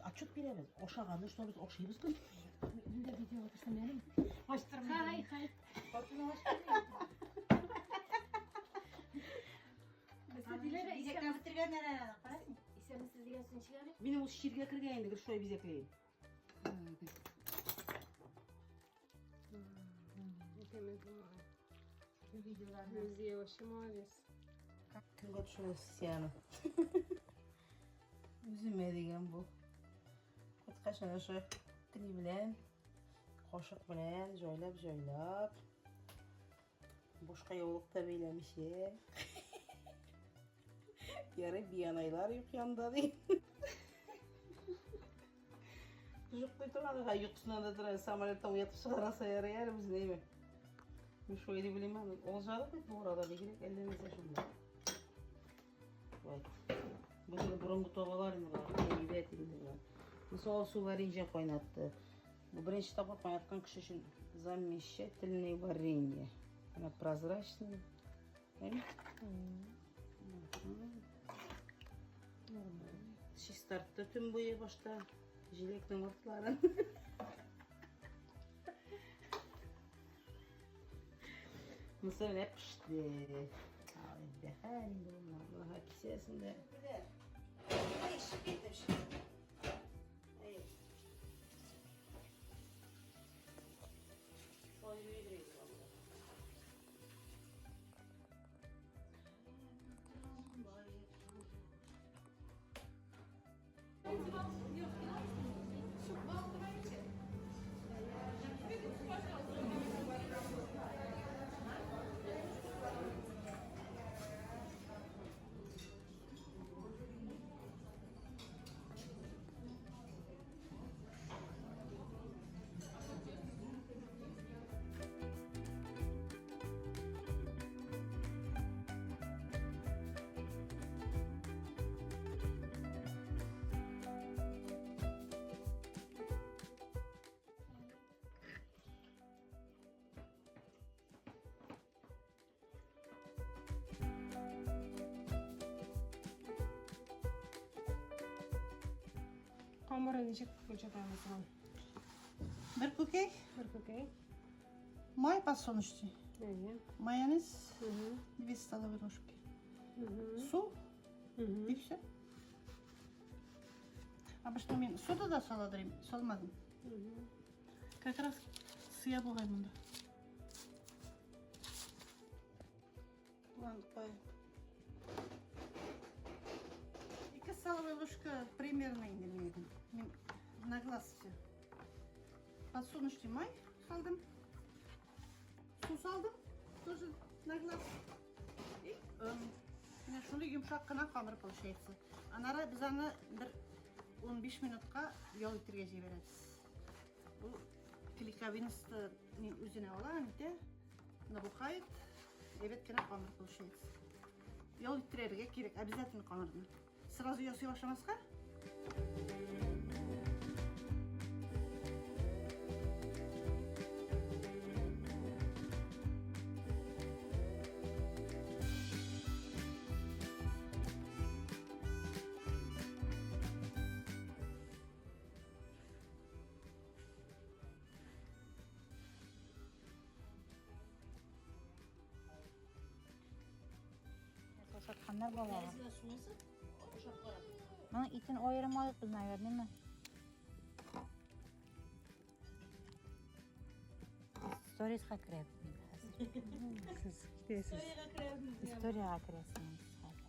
Отчет бирәбез. Ашаганы, что без ашыйбыз көн. Мин дә видеога төштем әле. Ачтырмый. Хай, хай. Диләрә Бизәкләп бетергәннәр әле, карасың. Исәнмесез дигән сүз ничек әле? Минем ул чиргә кергән инде, гел шулай бизәкләйм. Друзья, вообще молодец. Кемгә төшерәсез син аны? Үземә дигән бу. Кайткач әнә шулай ни белән, кашык белән җайлап-җайлап. Башка яулык та бәйләмичә. Ярый биянайлар юк янда ди. Йоклый торган, ха йокысыннан да тора, самолеттан уятып чыгараса ярый әле үзен әйме. Мин шулай дип уйлыйм аны. Алжадык бит бу арада бигрәк әллә нәрсә шунда. Вот. Бу инде борынгы табалар инде болар, әйбәт инде болар. Мисал су варенье кайнатты. Бу беренче тапкыр кайнаткан кеше өчен замечательный варенье. Она прозрачная. Әйме? Чистартты төн буе башта җиләкнең уртларын. Монысы менә пеште. Бәхәл инде ул, Аллаһа кисәсен дә. Ай, шипит, шипит. Ай. Ой, Камыры ничек күрсәтәбез соң? Бер күкәй, Бер күкәй. май подсолнечный, Әйе. майонез, 2 столовые ложки, су и все. Обычно мин сода да саладырым, салмадым. Как раз сыя бугай монда. Ладно, куя. 2 столовая ложка примерно инде мин әйтәм. Мин на глаз все. Подсолнечный май салдым. Су салдым. Тоже на глаз. И он. Менә шундый йомшак кына камыр получается. Аннары без аны бер 15 минутка ял итәргә җибәрәбез. Ул клейковинасты үзенә ала, нитә, набухает. Әйбәт кенә камыр получается. Ял иттерергә кирәк, обязательно камырны. Сразу ясый башламаска. Сатканнар балага. Моның итен аерым алып без, наверное, Сторисқа керәбез мин хәзер. Сез китәсез. Историягә керәсең хәзер.